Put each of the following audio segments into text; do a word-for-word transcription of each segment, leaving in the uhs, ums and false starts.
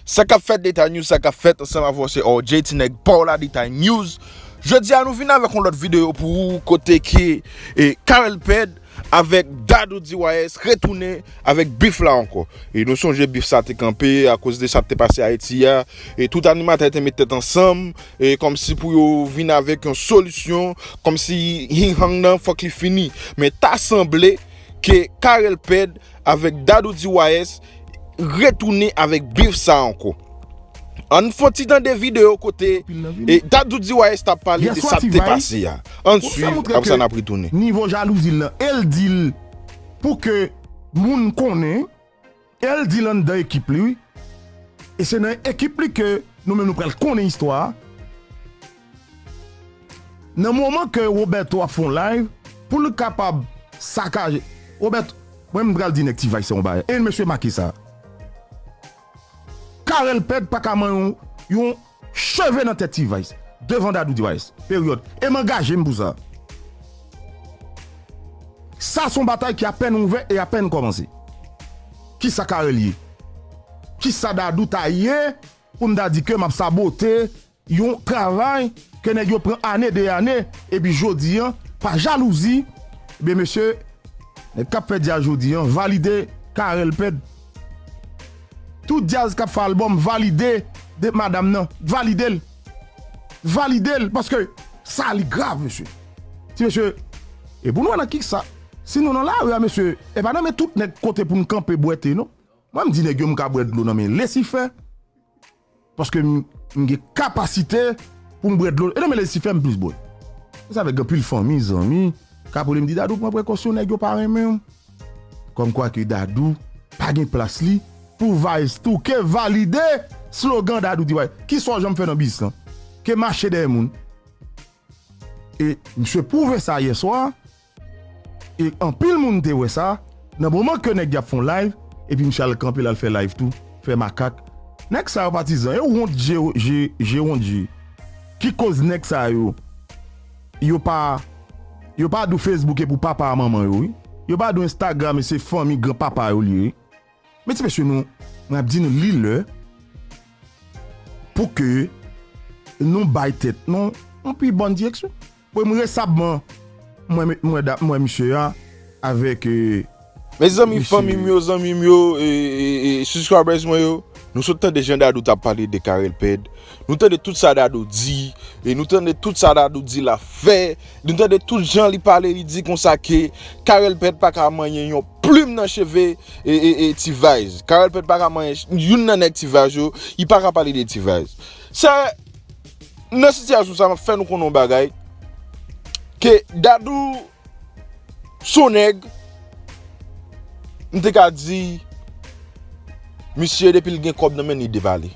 Sa k ap fèt, Detay News, sa k ap fèt, ansanm avè w se R J, ti nèg pa w la, Detay News. Jodi a nou vin avèk yon lòt videyo pou ou kote ke e, Carel Pèd avèk Dadou D Y S retounen avèk bif la ankò. E nou sonje bif sa te kanpe akoz de sa k te pase Ayiti a. E tout animatè te met tèt ansanm e kòmsi pou yo vin avèk yon solisyon, kòmsi Hing Hang nan fòk li fini. Men ta sanble ke Carel Pèd avèk Dadou D Y S retounen avèk bif sa ankò. Ann fè yon ti tande videyo kote e Dadou D Y S t ap pale de sa k te pase a. Ann swiv, apre sa n ap retounen. Nivo jalouzi l nan, e l di l pou ke moun konnen, e l di l anndan ekip li, wi. E se nan ekip li ke nou menm nou pral konnen istwa a. Nan moman ke Roberto ap fè yon live, pou l kapab sakaje. Roberto, mwen m pral di nèg T-Vice se yon bagay. E mesye make sa. Carel Pèd pa ka manyen yon, yon cheve nan tèt T-Vice. Devan Dadou D Y S. Peryòd. E m angaje m pou sa. Sa se yon batay ki apèn ouvè e apèn kòmanse. Kisa Carel ye? Kisa Dadou ta ye pou m ta di ke m ap sabote yon travay ke nèg yo pran ane de ane, epi jodi an, pa jalouzi, ebyen mesye, nèg k ap fè djaz jodi an, valide Carel Pèd. Tout djaz k ap fè albòm, valide de madanm nan, valide l. Valide l, paske sa li grav, mesye. Ti mesye, e pou nou wè nan kisa, si nou nan lari a, mesye, e pa nan men tout nèg kote pou n kanpe bwè te, non. Mwen, m di nèg yo m ka bwè dlo nan men Lesifè. Paske m, m gen kapasite pou m bwè dlo. E nan men Lesifè, m plis bwè. Sa fè gen anpil fanmi, zanmi, k ap rele m di, Dadou, pran prekosyon, nèg yo pa renmen w. Kòmkwa ke Dadou pa gen plas li pou Vice tou ke valide slogan Dadou D Y S. Kisa w janm fè nan biznis lan? Ke mache dèyè moun. E misye pwouve sa yè swa. E anpil moun te wè sa. Nan moman ke nèg y ap fè yon live, epi misye al kanpe, l al fè live tou, fè makak. Nèg sa yo patizan, yo wont je, je, je wont je. Ki koz nèg sa yo, yo pa, yo pa dou Facebook e pou papa a manman yo, wi. Yo pa dou Instagram e se fanmi granpapa yo li ye, wi. Men ti mesye nou, mwen ap di nou li lè pou ke nou bay tèt nou yon pi bòn direksyon. Bon, mwen resabman, mwen, mwen, mwen misye a avèk e, Mezanmi, fanmi m yo, zanmi m yo, e, e, e, subscribers mwen yo, nou sot tande jan Dadou t ap pale de Carel Pèd. Nou tande tout sa Dadou di, e nou tande tout sa Dadou di l ap fè. Nou tande tout jan li pale, li di konsa ke Carel Pèd pa ka manyen yon plim nan cheve e, e, e, T-Vice. Carel Pèd pa ka manyen youn nan nèg T-Vice yo, li pa ka pale de T-Vice. Se nan sitiyasyon sa m ap fè nou konnen yon bagay, ke Dadou se yon nèg, m te ka di, misye depi l gen kòb nan men l, li depale.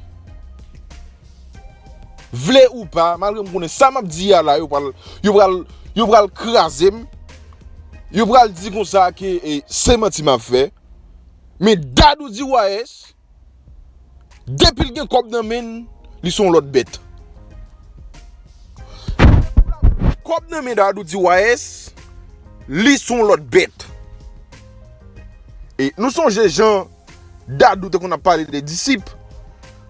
Vle ou pa, malgre m konnen sa m ap di a la, yo pral, yo pral, yo pral kraze m, yo pral di konsa ke e, se manti m ap fè, men Dadou D Y S, depi l gen kòb nan men l, li se yon lòt bèt. Kòb nan men Dadou D Y S, li se yon lòt bèt. E nou sonje jan Dadou te konn ap pale de disip.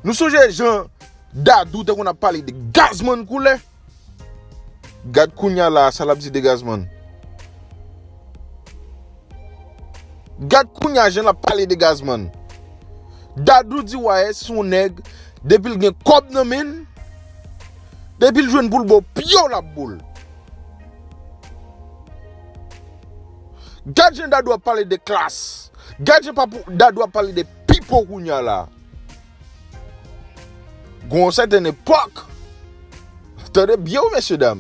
Nou sonje jan Dadou te konn ap pale de Gazman koulè. Gad kounya la, sa l ap di de Gazman. Gad kounya jan l ap pale de Gazman. Dadou D Y S se yon nèg, depi l gen kòb nan men l, depi l jwenn pou l ba w pye w, l ap ba w l. Gad jan Dadou ap pale de klas. Gad jan Dadou ap pale de pipo kounya la. Gon sèten epòk, tande byen wi, mesye dam,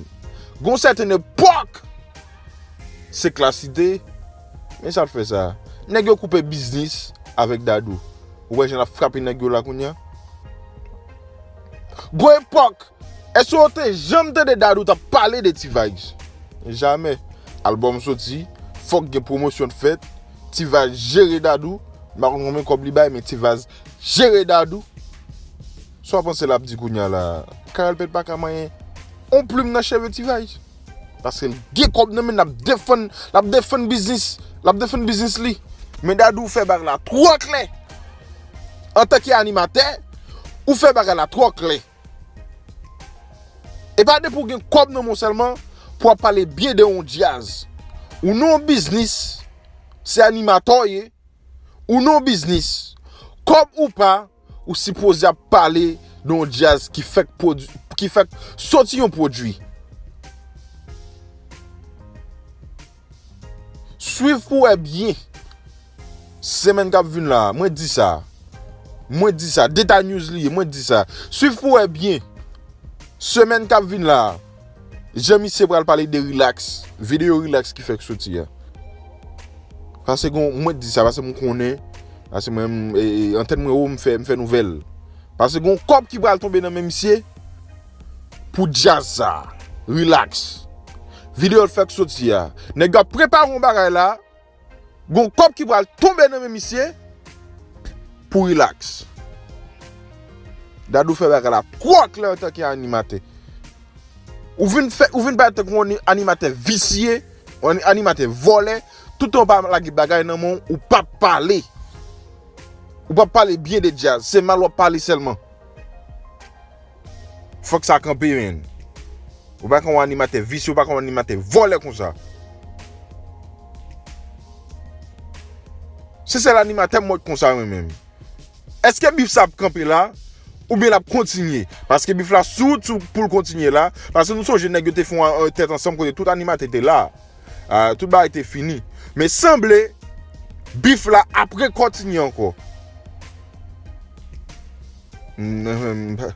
gon sèten epòk, se klas li te ye. Men sa l fè sa. Nèg yo koupe biznis avèk Dadou. Ou wè jan l ap frape nèg yo la kounya? Gon epòk, èske w te janm tande Dadou t ap pale de T-Vice? Jamè. Albòm soti, fòk gen pwomosyon fèt, T-Vice jere Dadou. M pa konn konbyen kòb li bay, men T-Vice jere Dadou. Sa w panse l ap di kounya la? Carel Pèd pa ka manyen on plim nan cheve T-Vice. Paske l gen kòb nan men l, l ap defann, l ap defann biznis, l ap defann biznis li. Men Dadou fè bagay la twò klè. Antanke animatè, Ou fè bagay la twò klè. E pa depi w gen kòb nan men w sèlman pou w ap pale byen de yon djaz. Ou nan yon biznis, se animatè w ye, ou nan yon biznis. Kòb ou pa, ou sipoze ap pale de yon djaz ki fèk pwodui, ki fèk soti yon pwodui. Swiv pou wè byen. Semèn k ap vin la, mwen di sa. Mwen di sa. Deta News li ye, mwen di sa. Swiv pou wè byen. Semèn k ap vin la, jan misye pral pale de Relax. Videyo Relax ki fèk soti a. Paske gon, mwen di sa, paske mwen konnen. Paske mwen, e, e, antèn mwen wo, m fè, m fè nouvèl. Paske gon kòb ki pral tonbe nan men misye pou djaz sa. Relax. Videyo l fèk soti a. Nèg yo ap prepare yon bagay la. Gon kòb ki pral tonbe nan men misye pou Relax. Dadou fè bagay la twò klè antanke animatè. Ou vin fè, ou vin parèt tankou yon animatè visye, yon animatè vòlè, toutan w pa lage bagay nan men w, ou p ap pale. Ou p ap pale byen de djaz, se mal w ap pale sèlman. Fòk sa kanpe, menn. Ou pa ka yon animatè visye, ou pa ka yon animatè vòlè konsa. Se sèl animatè m wè k konsa, mwen menm. Èske bif sa ap kanpe la? Oubyen l ap kontinye? Paske bif la sou wout sou, pou l kontinye la. Paske nou sonje nèg yo te fè yon, yon tèt ansanm kote tout animatè te la. Ah, tout bagay te fini. Men sanble, bif la ap rekontinye ankò. M, m, m,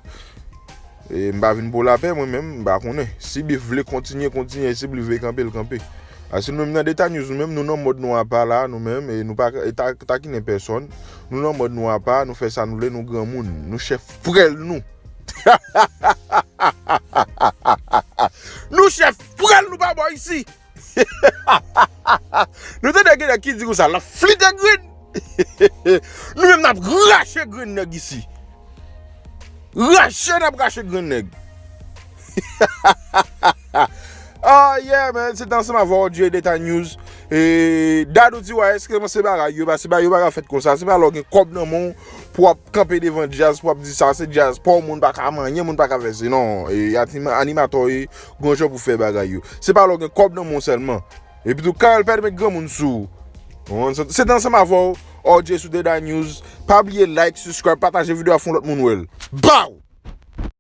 e, m pa vin pou lapè, mwen menm, m pa konnen. Si bif vle kontinye, kontinye. Si bif vle kanpe, l kanpe. Paske nou menm nan Deta News, nou menm, nou nan mòd nou apa la, nou menm, e nou pa e ta, takinen pèsòn. Nou nan mòd nou apa, nou fè sa nou vle, nou granmoun. Nou chèf frèl nou. Nou chèf frèl nou pa bò isi. Nou tande gen nèg ki di konsa, l ap flite grenn. Nou menm n ap rache grenn nèg isi. Rache n ap rache grenn nèg. Ah yeah, man, se te ansanm avè w, Djey Deta News. E, Dadou T Y S kòmanse bagay yo, paske bagay yo pa ka fèt konsa. Se pa lè w gen kòb nan men w pou w ap kanpe devan djaz, pou w ap di sa se djaz pa w, moun pa ka manyen, moun pa ka fè se non. E, atima-, animatè w ye, gon jan pou fè bagay yo. Se pa lè w gen kòb nan men w sèlman. Epi tou, Carel pa met granmoun sou ou. Ou konprann? Se te ansanm avè w, R J sou Deta News. Pa bliye like, subscribe, pataje videyo a, fè yon lòt moun wè l. Baw!